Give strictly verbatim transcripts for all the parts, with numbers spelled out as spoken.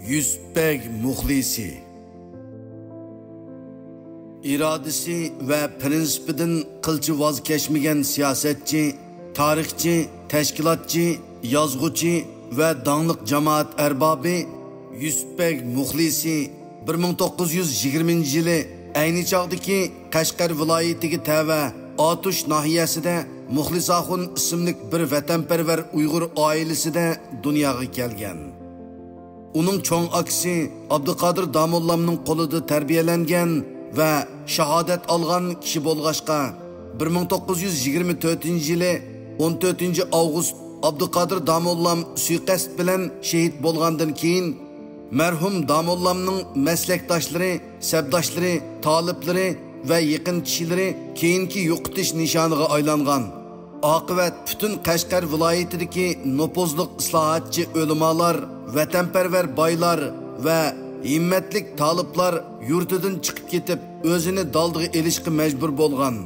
يۈسۈپ بەگ مۇخلىسى. ئىرادىسى ۋە پىرىنسىپىدىن قىلچە ۋاز كەچمىگەن سىياسەتچى، تارىخچى، تەشكىلاتچى، يازغۇچى ۋە داڭلىق جامائەت ئەربابى يۈسۈپ بەگ مۇخلىسى بىر مىڭ توققۇز يۈز يىگىرمىنچى يىلى ئەينى چاغدىكى قەشقەر ۋىلايىتىگە تەۋە ئاتۇش ناھىيەسىدە مۇخلىساخۇن ئىسىملىك بىر ۋەتەنپەرۋەر ئۇيغۇر ئائىلىسىدە دۇنياغا كەلگەن. ئۇنىڭ چوڭ ئاكىسى ئابدۇقادىر داموللامنىڭ قولىدا تەربىيەلەنگەن ۋە شاھادەت ئالغان كىشى بولغاچقا، بىر مىڭ توققۇز يۈز يىگىرمە تۆتىنچى يىلى ئون تۆتىنچى ئاۋغۇست ئابدۇقادىر داموللام سۇيىقەست بىلەن شېھىت بولغاندىن كېيىن، مەرھۇم داموللامنىڭ مەسلەكداشلىرى، سەپداشلىرى، تالىپلىرى ۋە يېقىن كىشىلىرى كېيىنكى يوقىتىش نىشانىغا ئايلانغان. ئاقىۋەت پۈتۈن قەشقەر ۋىلايىتىدىكى نوپۇزلۇق ئىسلاھاتچى ئۆلىمالار، ۋەتەنپەرۋەر بايلار ۋە ھىممەتلىك تالىپلار يۇرتىدىن چىقىپ كېتىپ، ئۆزىنى دالدىغا ئېلىشقا مەجبۇر بولغان.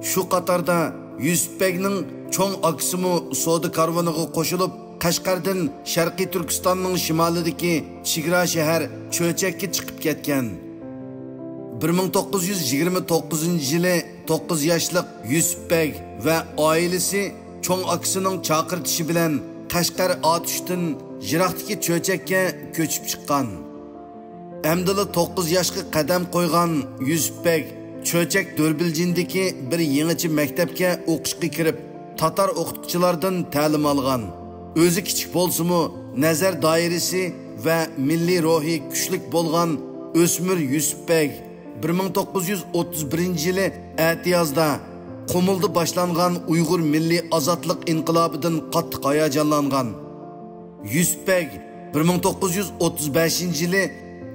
شۇ قاتاردا يۈسۈپ بەگنىڭ چوڭ ئاكىسىمۇ سودا كارۋىنىغا قوشۇلۇپ، قەشقەردىن شەرقىي تۈركىستاننىڭ شىمالىدىكى چېگرا شەھەر چۆچەككە چىقىپ كەتكەن. بىر مىڭ توققۇز يۈز يىگىرمە توققۇزىنچى يىلى توققۇز ياشلىق يۈسۈپ بەگ ۋە ئائىلىسى چوڭ ئاكىسىنىڭ چاقىرتىشى بىلەن قەشقەر ئاتۇشتىن يىراقتىكى چۆچەككە كۆچۈپ چىققان. ئەمدىلا توققۇز ياشقا قەدەم قويغان يۈسۈپ بەگ چۆچەك دۆربىلجىندىكى بىر يېڭىچە مەكتەپكە ئوقۇشقا كىرىپ، تاتار ئوقۇتقۇچىلاردىن تەلىم ئالغان. ئۆزى كىچىك بولسىمۇ، نەزەر دائىرىسى ۋە مىللىي روھى كۈچلۈك بولغان ئۆسمۈر يۈسۈپ بەگ بىر مىڭ توققۇز يۈز ئوتتۇز بىرىنچى يىلى ئەتىيازدا قۇمۇلدا باشلانغان ئۇيغۇر مىللىي ئازادلىق ئىنقىلابىدىن قاتتىق ھاياجانلانغان. يۈسۈپ بەگ بىر مىڭ توققۇز يۈز ئوتتۇز بەشىنچى يىلى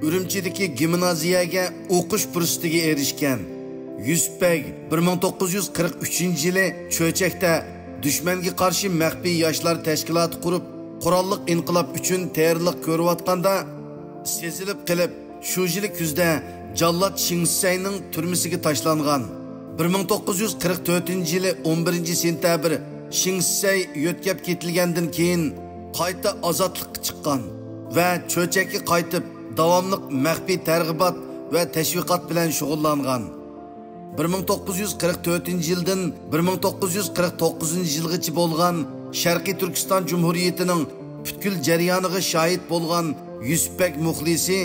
ئۈرۈمچىدىكى گىمنازىيەگە ئوقۇش پۇرسىتىگە ئېرىشكەن. يۈسۈپ بەگ بىر مىڭ توققۇز يۈز قىرىق ئۈچىنچى يىلى چۆچەكتە دۈشمەنگە قارشى مەخپىي ياشلار تەشكىلاتى قۇرۇپ، قوراللىق ئىنقىلاب ئۈچۈن تەييارلىق كۆرۈۋاتقاندا، سېزىلىپ قېلىپ، شۇ يىلى كۈزدە جاللات شېڭ شىسەينىڭ تۈرمىسىگە تاشلانغان. بىر مىڭ توققۇز يۈز قىرىق تۆتىنچى يىلى ئون بىرىنچى سېنتەبىر شېڭ شىسەي يۆتكەپ كېتىلگەندىن كېيىن، قايتا ئازادلىققا چىققان ۋە چۆچەككە قايتىپ، داۋاملىق مەخپىي تەرغىبات ۋە تەشۋىقات بىلەن شۇغۇللانغان. بىر مىڭ توققۇز يۈز قىرىق تۆتىنچى يىلدىن بىر مىڭ توققۇز يۈز قىرىق توققۇزىنچى يىلغىچە بولغان شەرقىي تۈركىستان جۇمھۇرىيىتىنىڭ پۈتكۈل جەريانىغا شاھىت بولغان يۈسۈپ بەگ مۇخلىسى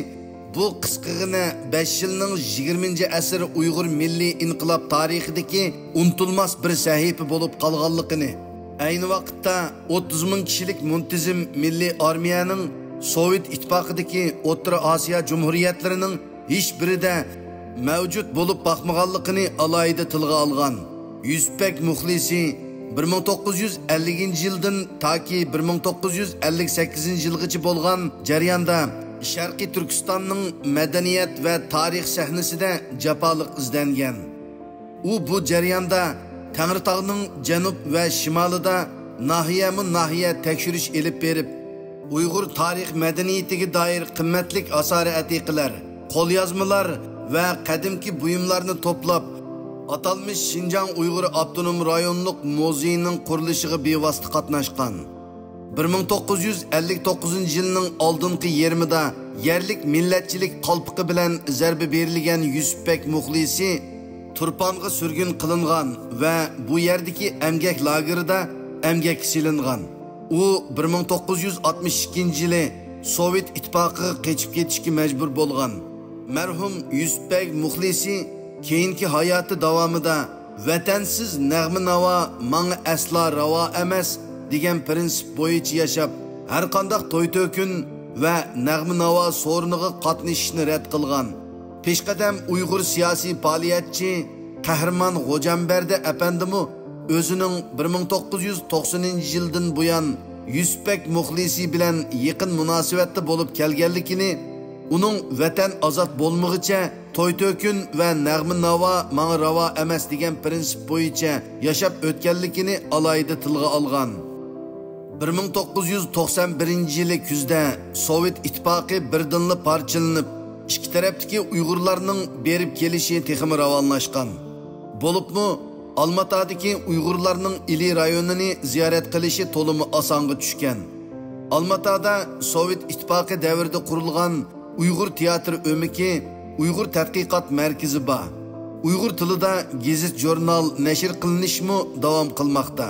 بۇ قىسقىغىنە بەش يىلنىڭ يىگىرمىنچى ئەسىر ئۇيغۇر مىللىي ئىنقىلاب تارىخىدىكى ئۇنتۇلماس بىر سەھىپە بولۇپ قالغانلىقىنى، ئەينى ۋاقىتتا ئوتتۇز مىڭ كىشىلىك مۇنتىزىم مىللىي ئارمىيەنىڭ سوۋېت ئىتتىپاقىدىكى ئوتتۇرا ئاسىيا جۇمھۇرىيەتلىرىنىڭ ھېچبىرىدە مەۋجۇت بولۇپ باقمىغانلىقىنى ئالاھىدە تىلغا ئالغان. يۈسۈپ بەگ مۇخلىسى بىر مىڭ توققۇز يۈز ئەللىكىنچى يىلدىن تاكى بىر مىڭ توققۇز يۈز ئەللىك سەككىزىنچى يىلغىچە بولغان جەرياندا شەرقىي تۈركىستاننىڭ مەدەنىيەت ۋە تارىخ سەھنىسىدە جاپالىق ئىزدەنگەن. ئۇ بۇ جەرياندا تەڭرىتاغنىڭ جەنۇب ۋە شىمالىدا ناھىيەمۇ ناھىيە تەكشۈرۈش ئېلىپ بېرىپ، ئۇيغۇر تارىخ مەدەنىيىتىگە دائىر قىممەتلىك ئاسارە ئەتىقىلەر، قوليازمىلار ۋە قەدىمكى بۇيۇملارنى توپلاپ، ئاتالمىش شىنجاڭ ئۇيغۇر ئاپتونوم رايونلۇق مۇزېيىنىڭ قۇرۇلۇشىغا بىۋاسىتە قاتناشقان. بىر مىڭ توققۇز يۈز ئەللىك توققۇزىنچى يىلنىڭ ئالدىنقى يېرىمىدا يەرلىك مىللەتچىلىك قالپىقى بىلەن زەربە بېرىلگەن يۈسۈپ بەگ مۇخلىسى تۇرپانغا سۈرگۈن قىلىنغان ۋە بۇ يەردىكى ئەمگەك لاگېرىدا ئەمگەككە سېلىنغان. ئۇ بىر مىڭ توققۇز يۈز ئاتمىش ئىككىنچى يىلى سوۋېت ئىتتىپاقىغا قېچىپ كېتىشكە مەجبۇر بولغان. مەرھۇم يۈسۈپ بەگ مۇخلىسى كېيىنكى ھاياتى داۋامىدا «ۋەتەنسىز نەغمە ناۋا ماڭا ئەسلا راۋا ئەمەس» دېگەن پىرىنسىپ بويىچە ياشاپ، ھەرقانداق توي-تۆكۈن ۋە نەغمە ناۋا سورۇنىغا قاتنىشىشنى رەت قىلغان. پېشقەدەم ئۇيغۇر سىياسىي پائالىيەتچى قەھرىمان غوجامبەردى ئەپەندىمۇ ئۆزىنىڭ بىر مىڭ توققۇز يۈز توقسىنىنچى يىلدىن بۇيان يۈسۈپ بەگ مۇخلىسى بىلەن يېقىن مۇناسىۋەتتە بولۇپ كەلگەنلىكىنى، ئۇنىڭ «ۋەتەن ئازاد بولمىغىچە توي-تۆكۈن ۋە نەغمە-ناۋا ماڭا راۋا ئەمەس» دېگەن پىرىنسىپ بويىچە ياشاپ ئۆتكەنلىكىنى ئالاھىدە تىلغا ئالغان. بىر مىڭ توققۇز يۈز توقسان بىرىنچى يىلى كۈزدە سوۋېت ئىتتىپاقى بىردىنلا پارچىلىنىپ، ئىككى تەرەپتىكى ئۇيغۇرلارنىڭ بېرىپ كېلىشى تېخىمۇ راۋانلاشقان. بولۇپمۇ ئالماتادىكى ئۇيغۇرلارنىڭ ئىلى رايونىنى زىيارەت قىلىشى تولىمۇ ئاسانغا چۈشكەن. ئالماتادا سوۋېت ئىتتىپاقى دەۋرىدە قۇرۇلغان ئۇيغۇر تىياتىر ئۆمىكى، ئۇيغۇر تەتقىقات مەركىزى بار. ئۇيغۇر تىلىدا گېزىت-ژۇرنال نەشر قىلىنىشمۇ داۋام قىلماقتا.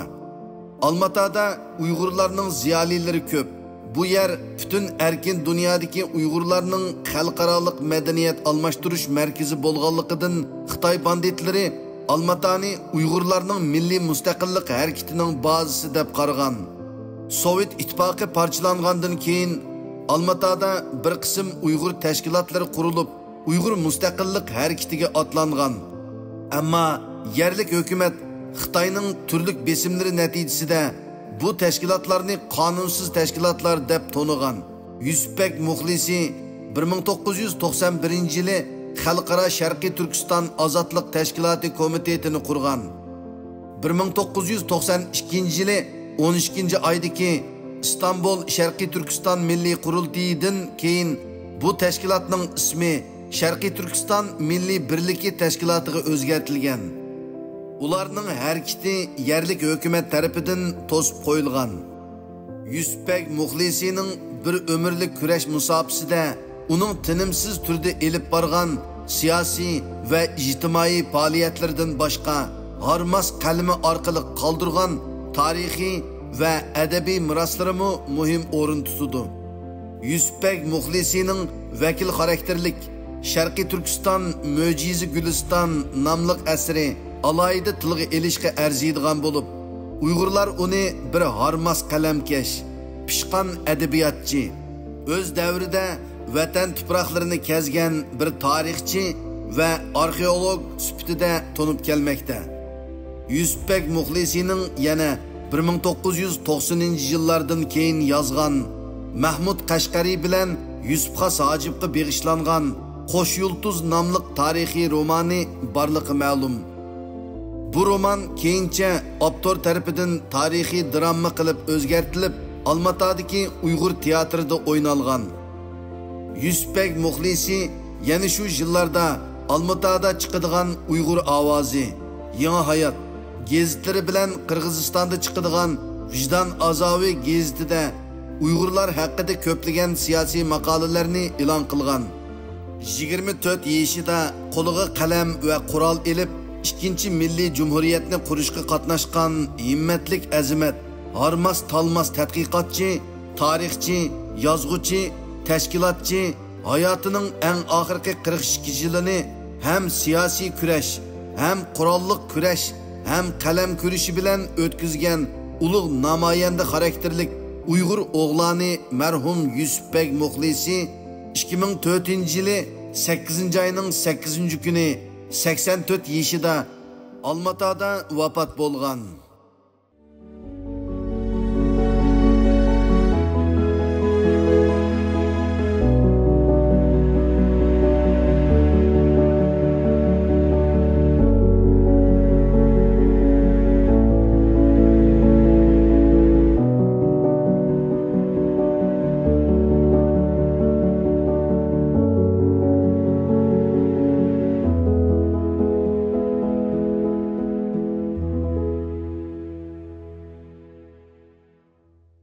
ئالماتادا ئۇيغۇرلارنىڭ زىيالىيلىرى كۆپ. بۇ يەر پۈتۈن ئەركىن دۇنيادىكى ئۇيغۇرلارنىڭ خەلقئارالىق مەدەنىيەت ئالماشتۇرۇش مەركىزى بولغانلىقىدىن، خىتاي باندىتلىرى ئالماتانى ئۇيغۇرلارنىڭ مىللىي مۇستەقىللىق ھەرىكىتىنىڭ بازىسى دەپ قارىغان. سوۋېت ئىتتىپاقى پارچىلانغاندىن كېيىن، ئالماتادا بىر قىسىم ئۇيغۇر تەشكىلاتلىرى قۇرۇلۇپ، ئۇيغۇر مۇستەقىللىق ھەرىكىتىگە ئاتلانغان. ئەمما يەرلىك ھۆكۈمەت خىتاينىڭ تۈرلۈك بېسىملىرى نەتىجىسىدە بۇ تەشكىلاتلارنى قانۇنسىز تەشكىلاتلار دەپ تونۇغان. يۈسۈپبەگ مۇخلىسى بىر مىڭ توققۇز يۈز توقسان بىرىنچى يىلى خەلقئارا شەرقىي تۈركىستان ئازادلىق تەشكىلاتى كومىتېتىنى قۇرغان. بىر مىڭ توققۇز يۈز توقسان ئىككىنچى يىلى ئون ئىككىنچى ئايدىكى ئىستانبۇل شەرقىي تۈركىستان مىللىي قۇرۇلتىيىدىن كېيىن بۇ تەشكىلاتنىڭ ئىسمى شەرقىي تۈركىستان مىللىي بىرلىكى تەشكىلاتىغا ئۆزگەرتىلگەن. ئۇلارنىڭ ھەرىكىتى يەرلىك ھۆكۈمەت تەرىپىدىن توسۇپ قويۇلغان. يۈسۈپبەگ مۇخلىسىنىڭ بىر ئۆمۈرلۈك كۈرەش مۇساپىسىدە ئۇنىڭ تىنىمسىز تۈردە ئېلىپ بارغان سىياسىي ۋە ئىجتىمائىي پائالىيەتلىرىدىن باشقا، ھارماس قەلىمى ئارقىلىق قالدۇرغان تارىخىي ۋە ئەدەبىي مىراسلىرىمۇ مۇھىم ئورۇن تۇتىدۇ. يۈسۈپبەگ مۇخلىسىنىڭ ۋەكىل خاراكتېرلىك شەرقىي تۈركىستان مۆجىزە گۈلىستان ناملىق ئەسىرى ئالاھىدە تىلغا ئېلىشقا ئەرزىيدىغان بولۇپ، ئۇيغۇرلار ئۇنى بىر ھارماس قەلەمكەش، پىشقان ئەدەبىياتچى، ئۆز دەۋرىدە ۋەتەن تۇپراقلىرىنى كەزگەن بىر تارىخچى ۋە ئارخېئولوگ سۈپىتىدە تونۇپ كەلمەكتە. يۈسۈپبەگ مۇخلىسىنىڭ يەنە بىر مىڭ توققۇز يۈز توقسىنىنچى يىللاردىن كېيىن يازغان، مەھمۇد قەشقەرى بىلەن يۈسۈپ خاس ھاجىپقا بېغىشلانغان قوش يۇلتۇز ناملىق تارىخىي رومانى بارلىقى مەلۇم. بۇ رومان كېيىنچە ئاپتور تەرىپىدىن تارىخىي دىرامما قىلىپ ئۆزگەرتىلىپ، ئالماتادىكى ئۇيغۇر تىياتىرىدا ئوينالغان. يۈسۈپبەگ مۇخلىسى يەنە شۇ يىللاردا ئالماتادا چىقىدىغان ئۇيغۇر ئاۋازى، يېڭى ھايات گېزىتلىرى بىلەن قىرغىزىستاندا چىقىدىغان ۋىجدان ئازاۋى گېزىتىدە ئۇيغۇرلار ھەققىدە كۆپلىگەن سىياسىي ماقالىلەرنى ئېلان قىلغان. يىگىرمە تۆت يېشىدا قولىغا قەلەم ۋە قورال ئېلىپ، ئىككىنچى مىللىي جۇمھۇرىيەتنى قۇرۇشقا قاتناشقان ھىممەتلىك ئەزىمەت، ھارماس-تالماس تەتقىقاتچى، تارىخچى، يازغۇچى، تەشكىلاتچى، ھاياتىنىڭ ئەڭ ئاخىرقى قىرىق ئىككى يىلىنى ھەم سىياسىي كۈرەش، ھەم قوراللىق كۈرەش، ھەم قەلەم كۈرىشى بىلەن ئۆتكۈزگەن ئۇلۇغ نامايەندە خاراكتېرلىك ئۇيغۇر ئوغلانى مەرھۇم يۈسۈپبەگ مۇخلىسى ئىككى مىڭ تۆتىنچى يىلى سەككىزىنچى ئاينىڭ سەككىزىنچى كۈنى سەكسەن تۆت يېشىدا ئالماتادا ۋاپات بولغان.